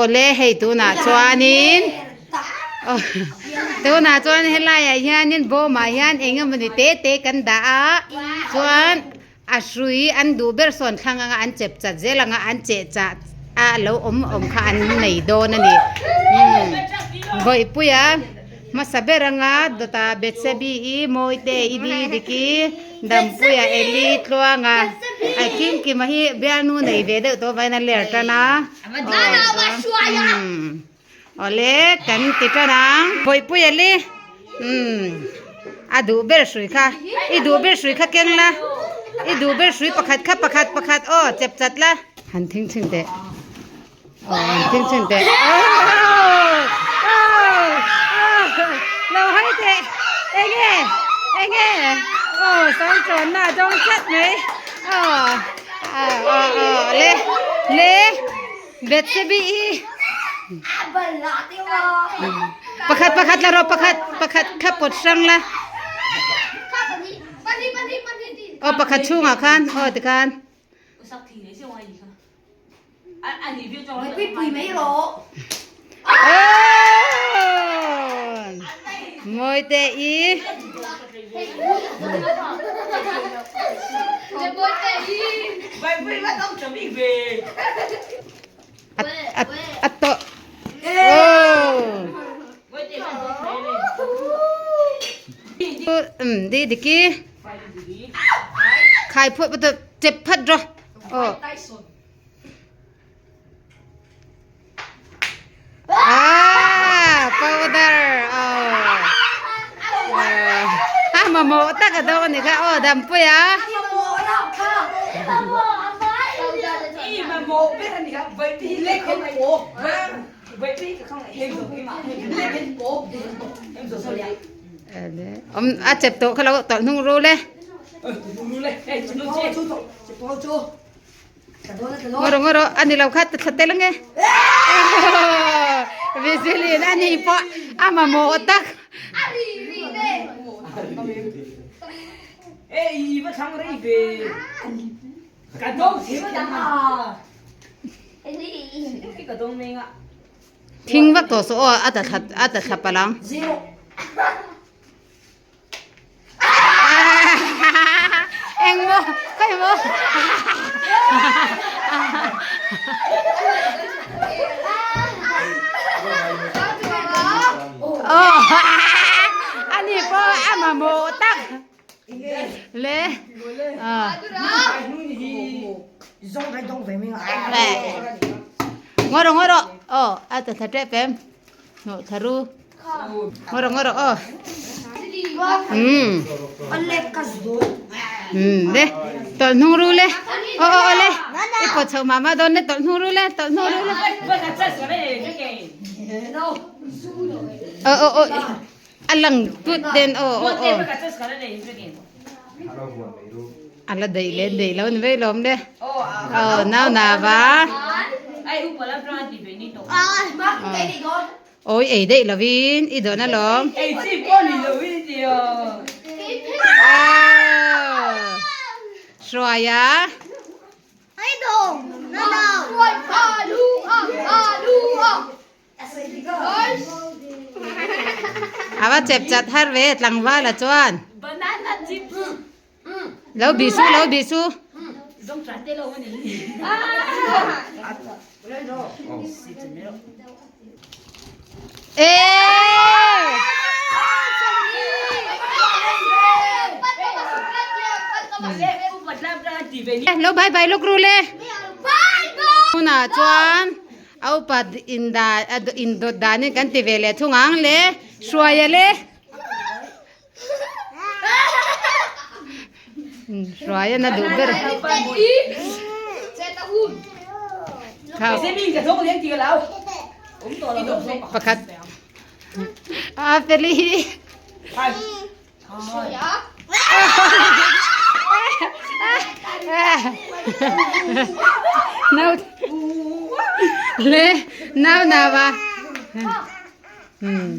Awle hei tunah chuanin tunah chuan helaiah hianin bawmah hian eng emawni te te kan dah a chuan a hrui an duh ber sawn thlang anga an chep chat zel anga an cheh chah a lo awm awm kha an nei dawn a ni umm bawihpuia hmasa ber anga dawtah Betsebi i Mawite i Didiki Dampuia Eli Tluanga a Kimkima hi bialnu nei ve deuh tawh avangin a ler tan a umm awle kan ti tan ang Bawihpuia li umm a duh ber hrui kha i duh ber hrui kha keng la i duh ber hrui pakhat kha pakhat pakhat aw chep chat la han thing chhin teh. Aw thing chhin teh lo hawi teh enge enge aw sawmchawn na dawng tlat mai aw aw aw aw le le betsebi hi pakhat pakhat la rawh pakhat pakhat kha pawt hrang la aw pakhat chhungah khan aw tikhan. Mawite i a to di diki khai phut chep phat ro aw Ah, powder. Oh. Ah, mamawh tak a dawn ni kha. Oh, dampui a. Om a chep tawh kha lo tawlh hnung ru le. Ngawro ngawro a ni lo kha thla tel ange. Vizilin a ni pawh a mamawh tak. Thing vak tawh saw aw a ta thla a ta thla palh ang. Engmaw khawi maw aw ani pawh a mamawh tak le ngaw rawh ngaw rawh aw a ta thla tep em. Hnawh thla ru. Ngaw rawh ngaw rawh aw. Umm. Umm le tawlh hnung ru le. Aw aw aw le. I pawt chhoh mah mah dawn le tawlh hnung ru le tawlh hnung ru le. Aw aw aw a lang tut den aw aw aw. A la daih leh daih lo ni vei lawm le. Aw nau nava. Awi ei daih lovin i dawn alawm. Aw Hruaia. A va chep chat har ve tlangvala chuan. Lo bih su lo bih su. Ê! Lo bye bye lawk ru le. Hunah chuan a upa indah indawt danin kan ti ve leh thung ang le hruaia le. Hruai a na duh ber. Pakhat. A feli hi. Nau le nau nawa. Hmm.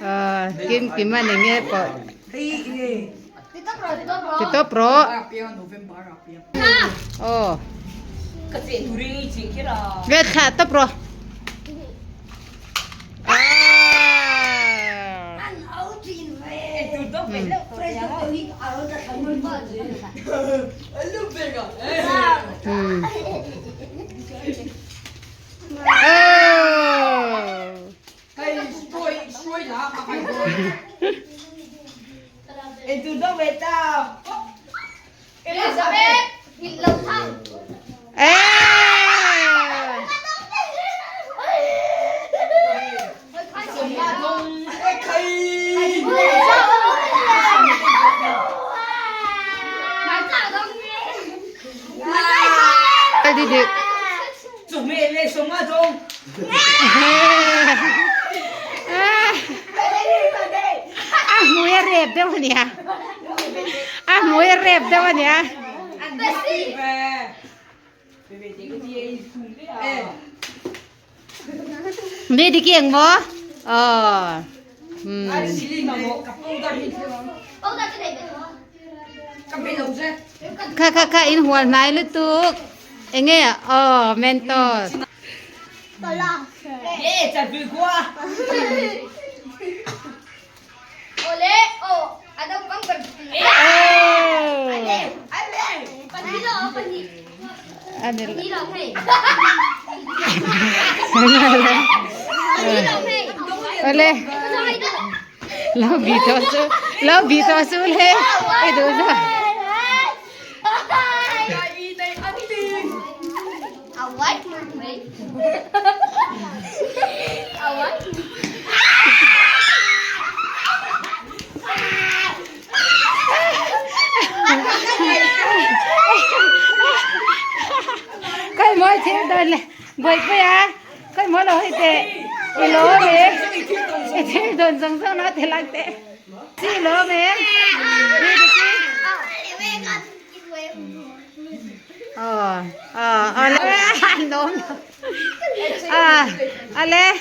Aw kim kim a ni nge pawh. Ti tawp rawh. Aw. Ve thlah tawp rawh. A hmui a rep deuh a nia a hmui a rep deuh a nia. Mi diki eng maw? Aw. Hmm. Kha kha kha in hual hnai lutuk. Enge aw Mentos. Ole lo bi to su lo bi to su le i du za. Kai moi thil don le boi pui a kai moi lo hei te i lo me i thil don zong zong na te lang te si lo me đi đi ki Ờ, ờ, ờ, lắm. À, à lê.